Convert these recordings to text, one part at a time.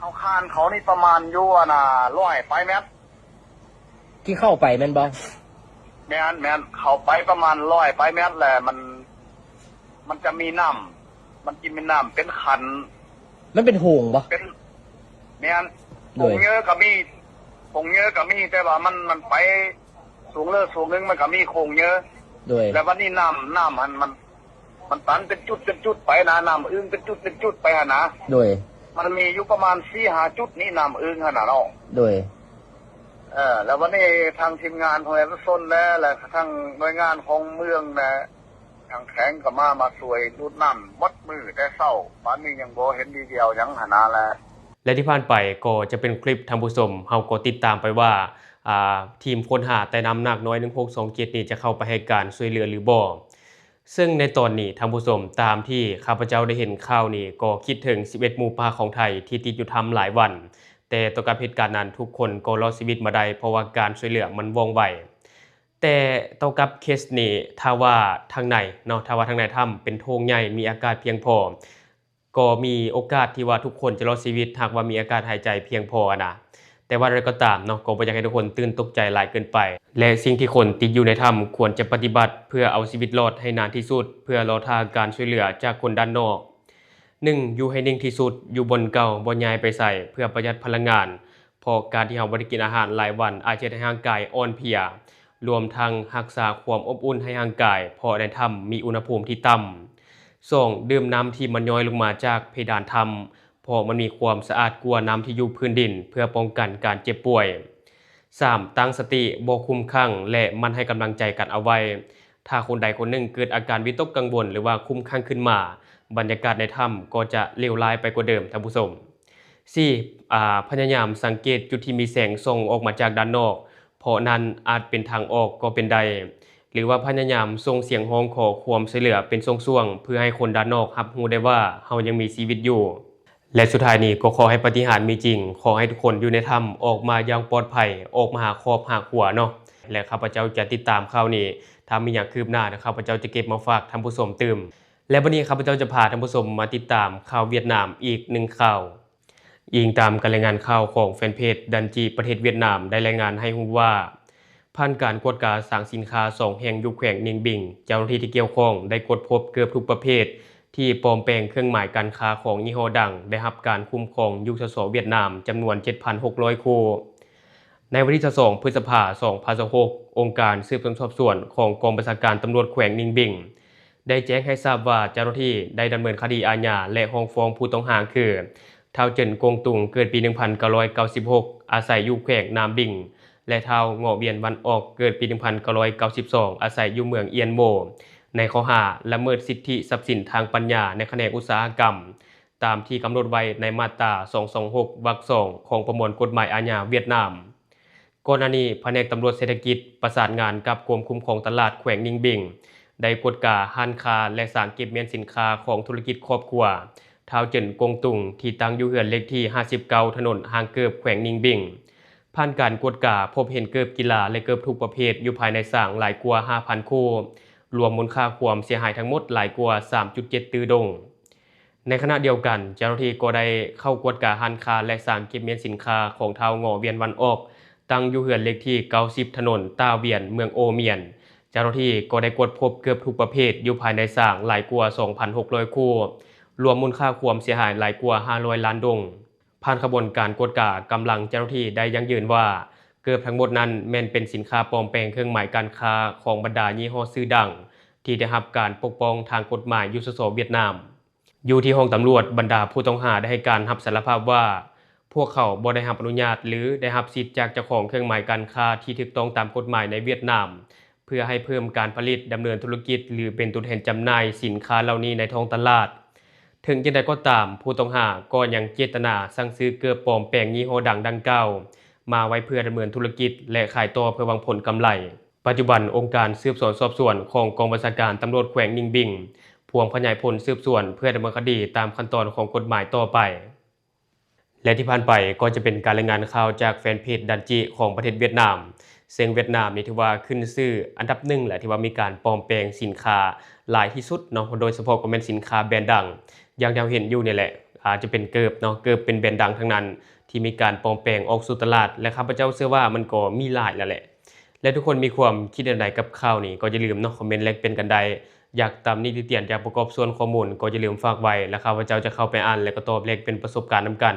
ເຮົາຄານເຂົານີ້ປະມານຢູ່ອັນນ່າ ຮ້ອຍປາຍແມັດ ທີ່ເຂົ້າໄປແມ່ນບໍ່? ແມ່ນໆ ເຂົ້າໄປປະມານຮ້ອຍປາຍແມັດແຫຼະ ມັນ ມັນຈະມີນ້ຳ ມັນຈະມີນ້ຳເປັນຂັນ ມັນເປັນໂຫງບໍ່? ເປັນ ແມ່ນ ໂດຍ ໂຫງເຍີກໍມີ ໂຫງເຍີກໍມີ ແຕ່ວ່າມັນ ມັນໄປສວງເລີສວງໜຶ່ງ ມັນກໍມີໂຫງເຍີ ໂດຍ ແລ້ວບັດນີ້ນ້ຳ ນ້ຳຫັ້ນມັນ ມັນຕັນເປັນຈຸດເປັນຈຸດໄປນະ ນ້ຳອຶ່ງເປັນຈຸດເປັນຈຸດໄປຫັ້ນນະ ໂດຍ ມັນມີຢູ່ປະມານສີ່ຫ້າຈຸດນີ້ ນ້ຳອຶ່ງຫັ້ນນະເນາະ ໂດຍ ເອີ ແລ້ວບັດນີ້ທາງທີມງານຂອງເອກະຊົນແດ່ ແລະ ທາງໜ່ວຍງານຂອງເມືອງແດ່ ທາງແຂວງກໍມາ ມາຊ່ວຍດູດນ້ຳໝົດມື້ແຕ່ເຊົ້າ ປານນີ້ຍັງບໍ່ເຫັນດີດຽວຫຍັງຫັ້ນນະແຫຼະ. ແລະທີ່ຜ່ານໄປກໍຈະເປັນຄລິບ ທ່ານຜູ້ຊົມ ເຮົາກໍຕິດຕາມໄປວ່າ ອ່າ ທີມຄົ້ນຫາໃຕ້ນ້ຳນາກນ້ອຍ ໜຶ່ງຫົກສອງເຈັດນີ້ ຈະເຂົ້າໄປໃຫ້ການຊ່ວຍເຫຼືອຫຼືບໍ່. ເຊິ່ງໃນຕອນນີ້ ທ່ານຜູ້ຊົມ ຕາມທີ່ຂ້າພະເຈົ້າໄດ້ເຫັນຂ່າວນີ້ ກໍຄິດເຖິງສິບເອັດໝູປ່າຂອງໄທທີ່ຕິດຢູ່ຖ້ຳຫຼາຍວັນ, ແຕ່ຕໍ່ກັບເຫດການນັ້ນ ທຸກຄົນກໍລອດຊີວິດມາໄດ້ ເພາະວ່າການຊ່ວຍເຫຼືອມັນວ່ອງໄວ. ແຕ່ຕໍ່ກັບເຄສນີ້ ຖ້າວ່າທາງໃນເນາະ ຖ້າວ່າທາງໃນຖ້ຳເປັນໂຖງໃຫຍ່ ມີອາກາດພຽງພໍ ກໍມີໂອກາດທີ່ວ່າທຸກຄົນຈະລອດຊີວິດ ຫາກວ່າມີອາກາດຫາຍໃຈພຽງພໍນະ. ແຕ່ວ່າໃດກໍຕາມເນາະ ກໍບໍ່ຢາກໃຫ້ທຸກຄົນຕື່ນຕົກໃຈຫຼາຍເກີນໄປ ແລະ ສິ່ງທີ່ຄົນຕິດຢູ່ໃນຖ້ຳຄວນຈະປະຕິບັດເພື່ອເອົາຊີວິດລອດໃຫ້ນານທີ່ສຸດ ເພື່ອລໍຖ້າການຊ່ວຍເຫຼືອຈາກຄົນດ້ານນອກ. ໜຶ່ງ ຢູ່ໃຫ້ນິ່ງທີ່ສຸດ, ຢູ່ບ່ອນເກົ່າ, ບໍ່ຍ້າຍໄປໃສ ເພື່ອປະຢັດພະລັງງານ, ເພາະການທີ່ເຮົາບໍ່ໄດ້ກິນອາຫານຫຼາຍວັນ ອາດເຮັດໃຫ້ຮ່າງກາຍອ່ອນເພຍ, ລວມທັງຮັກສາຄວາມອົບອຸ່ນໃຫ້ຮ່າງກາຍ ເພາະໃນຖ້ຳມີອຸນຫະພູມທີ່ຕ່ຳ. ສອງ ດື່ມນ້ຳທີ່ມັນຍ້ອຍລົງມາຈາກເພດານຖ້ຳ ເພາະມັນມີຄວາມສະອາດກວ່ານ້ຳທີ່ຢູ່ພື້ນດິນ ເພື່ອປ້ອງກັນການເຈັບປ່ວຍ. ສາມ ຕັ້ງສະຕິ, ບໍ່ຄຸ້ມຄັ່ງ ແລະ ໝັ່ນໃຫ້ກຳລັງໃຈກັນເອົາໄວ້. ຖ້າຄົນໃດຄົນໜຶ່ງເກີດອາການວິຕົກກັງວົນ ຫຼືວ່າຄຸ້ມຄັ່ງຂຶ້ນມາ, ບັນຍາກາດໃນຖ້ຳກໍຈະເລວຮ້າຍໄປກວ່າເດີມ, ທ່ານຜູ້ຊົມ. ສີ່ ອາ ພະຍາຍາມສັງເກດຈຸດທີ່ມີແສງສ່ອງອອກມາຈາກດ້ານນອກ, ເພາະນັ້ນອາດເປັນທາງອອກກໍເປັນໄດ້, ຫຼືວ່າພະຍາຍາມສົ່ງສຽງຮ້ອງຂໍຄວາມຊ່ວຍເຫຼືອເປັນຊ່ວງໆ ເພື່ອໃຫ້ຄົນດ້ານນອກຮັບຮູ້ໄດ້ວ່າເຮົາຍັງມີຊີວິດຢູ່. ແລະ ສຸດທ້າຍນີ້ກໍຂໍໃຫ້ປາຕິຫານມີຈິງ, ຂໍໃຫ້ທຸກຄົນຢູ່ໃນຖ້ຳອອກມາຢ່າງປອດໄພ, ອອກມາຫາຄອບຫາຄົວເນາະ. ແລະ ຂ້າພະເຈົ້າຈະຕິດຕາມຂ່າວນີ້, ຖ້າມີຫຍັງຄືບໜ້າ, ຂ້າພະເຈົ້າຈະເກັບມາຝາກທ່ານຜູ້ຊົມຕື່ມ. ແລະ ບັດນີ້ຂ້າພະເຈົ້າຈະພາທ່ານຜູ້ຊົມມາຕິດຕາມຂ່າວຫວຽດນາມອີກໜຶ່ງຂ່າວ. ອີງຕາມການລາຍງານຂ່າວຂອງແຟນເພຈດັນຈີປະເທດຫວຽດນາມ ໄດ້ລາຍງານໃຫ້ຮູ້ວ່າ ຜ່ານການກວດກາສາງສິນຄ້າສອງແຫ່ງຢູ່ແຂວງນິງບິງ, ເຈົ້າໜ້າທີ່ທີ່ກ່ຽວຂ້ອງໄດ້ກວດພົບເກືອບທຸກປະເພດທີ່ປອມແປງເຄື່ອງໝາຍການຄ້າຂອງຍີ່ຫໍ້ດັງ ໄດ້ຮັບການຄຸ້ມຄອງຢູ່ ສສ ຫວຽດນາມ ຈຳນວນເຈັດພັນຫົກຮ້ອຍຄູ່. ໃນວັນທີຊາວສອງ ພຶດສະພາ ສອງພັນຊາວຫົກ ອົງການສືບສວນສອບສວນຂອງກອງບັນຊາການຕຳຫຼວດແຂວງນິງບິງ ໄດ້ແຈ້ງໃຫ້ຊາບວ່າ ເຈົ້າໜ້າທີ່ໄດ້ດຳເນີນຄະດີອາຍາ ແລະ ຮ້ອງຟ້ອງຜູ້ຕ້ອງຫາຄື ທ້າວ ເຈິນ ກົງຕຸງ ເກີດປີໜຶ່ງພັນເກົ້າຮ້ອຍເກົ້າສິບຫົກ ອາໄສຢູ່ແຂວງນາມບິງ ແລະ ທ້າວ ເງາະ ວຽນວັນອອກ ເກີດປີໜຶ່ງພັນເກົ້າຮ້ອຍເກົ້າສິບສອງ ອາໄສຢູ່ເມືອງອຽນໂມ ໃນຂໍ້ຫາລະເມີດສິດທິຊັບສິນທາງປັນຍາໃນຂະແໜງອຸດສາຫະກຳ ຕາມທີ່ກຳນົດໄວ້ໃນມາດຕາສອງສອງຫົກ ວັກສອງ ຂອງປະມວນກົດໝາຍອາຍາຫວຽດນາມ. ກ່ອນໜ້ານີ້ ພະແນກຕຳຫຼວດເສດຖະກິດ ປະສານງານກັບກົມຄຸ້ມຄອງຕະຫຼາດແຂວງນິງບິງ ໄດ້ກວດກາຮ້ານຄ້າ ແລະ ສາງເກັບມ້ຽນສິນຄ້າຂອງທຸລະກິດຄອບຄົວ ທ້າວ ເຈິນ ກົງຕຸງ ທີ່ຕັ້ງຢູ່ເຮືອນເລກທີຫ້າສິບເກົ້າ ຖະໜົນຮ່າງເກີບ ແຂວງນິງບິງ. ຜ່ານການກວດກາ ພົບເຫັນເກີບກິລາ ແລະ ເກີບທຸກປະເພດຢູ່ພາຍໃນສາງຫຼາຍກວ່າຫ້າພັນຄູ່, ລວມມູນຄ່າຄວາມເສຍຫາຍທັງໝົດຫຼາຍກວ່າສາມຈຸດເຈັດຕື້ດົງ. ໃນຂະນະດຽວກັນ, ເຈົ້າໜ້າທີ່ກໍໄດ້ເຂົ້າກວດກາຮ້ານຄ້າ ແລະ ສາງເກັບມ້ຽນສິນຄ້າຂອງທ້າວ ເງາະ ວຽນວັນອອກ ຕັ້ງຢູ່ເຮືອນເລກທີເກົ້າສິບ ຖະໜົນຕ້າວຽນ ເມືອງໂອມຽນ. ເຈົ້າໜ້າທີ່ກໍໄດ້ກວດພົບເກືອບທຸກປະເພດຢູ່ພາຍໃນສາງຫຼາຍກວ່າສອງພັນຫົກຮ້ອຍຄູ່, ລວມມູນຄ່າຄວາມເສຍຫາຍຫຼາຍກວ່າຫ້າຮ້ອຍລ້ານດົງ. ຜ່ານຂະບວນການກວດກາ, ກຳລັງເຈົ້າໜ້າທີ່ໄດ້ຢັ້ງຢືນວ່າ ເກືອບທັງໝົດນັ້ນແມ່ນເປັນສິນຄ້າປອມແປງເຄື່ອງໝາຍການຄ້າຂອງບັນດາຍີ່ຫໍ້ຊື່ດັງ ທີ່ໄດ້ຮັບການປົກປ້ອງທາງກົດໝາຍຢູ່ ສສ ຫວຽດນາມ. ຢູ່ທີ່ຫ້ອງຕຳຫຼວດ, ບັນດາຜູ້ຕ້ອງຫາໄດ້ໃຫ້ການຮັບສາລະພາບວ່າ ພວກເຂົາບໍ່ໄດ້ຮັບອະນຸຍາດ ຫຼື ໄດ້ຮັບສິດຈາກເຈົ້າຂອງເຄື່ອງໝາຍການຄ້າທີ່ຖືກຕ້ອງຕາມກົດໝາຍໃນຫວຽດນາມ ເພື່ອໃຫ້ເພີ່ມການຜະລິດ, ດຳເນີນທຸລະກິດ ຫຼື ເປັນຕົວແທນຈຳໜ່າຍສິນຄ້າເຫຼົ່ານີ້ໃນທ້ອງຕະຫຼາດ. ເຖິງຢ່າງໃດກໍຕາມ, ຜູ້ຕ້ອງຫາກໍຍັງເຈດຕະນາສັ່ງຊື້ເກີບປອມແປງຍີ່ຫໍ້ດັງດັ່ງກ່າວ ມາໄວ້ເພື່ອດຳເນີນທຸລະກິດ ແລະ ຂາຍຕໍ່ເພື່ອຫວັງຜົນກຳໄລ. ປັດຈຸບັນ, ອົງການສືບສວນສອບສວນຂອງກອງບັນຊາການຕຳຫຼວດແຂວງນິງບິງ ພວມຂະຫຍາຍຜົນສືບສວນເພື່ອດຳເນີນຄະດີຕາມຂັ້ນຕອນຂອງກົດໝາຍຕໍ່ໄປ. ແລະ ທີ່ຜ່ານໄປກໍຈະເປັນການລາຍງານຂ່າວຈາກແຟນເພຈດັນຈີຂອງປະເທດຫວຽດນາມ, ເຊິ່ງຫວຽດນາມນີ້ຖືວ່າຂຶ້ນຊື່ອັນດັບໜຶ່ງແຫຼະ ທີ່ວ່າມີການປອມແປງສິນຄ້າຫຼາຍທີ່ສຸດເນາະ, ໂດຍສະເພາະກໍແມ່ນສິນຄ້າແບຣນດັງ ຢ່າງທີ່ເຮົາເຫັນຢູ່ນີ້ແຫຼະ, ອາດຈະເປັນເກີບເນາະ ເກີບເປັນແບຣນດັງທັງນັ້ນ ທີ່ມີການປອມແປງອອກສູ່ຕະຫຼາດ ແລະ ຂ້າພະເຈົ້າເຊື່ອວ່າມັນກໍມີຫຼາຍແລ້ວແຫຼະ. ແລະ ທຸກຄົນມີຄວາມຄິດແນວໃດກັບຂ່າວນີ້ ກໍຢ່າລືມເນາະ ຄອມເມັນແລກປ່ຽນກັນໄດ້. ຢາກຕຳໜິຕິຕຽນ ຢາກປະກອບສ່ວນຂໍ້ມູນ ກໍຢ່າລືມຝາກໄວ້ ແລະ ຂ້າພະເຈົ້າຈະເຂົ້າໄປອ່ານ ແລະ ກໍຕອບແລກປ່ຽນປະສົບການນຳກັນ.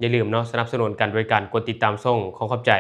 ຢ່າລືມເນາະ ສະໜັບສະໜູນກັນໂດຍການກົດຕິດຕາມຊ່ອງ. ຂໍຂອບໃຈ.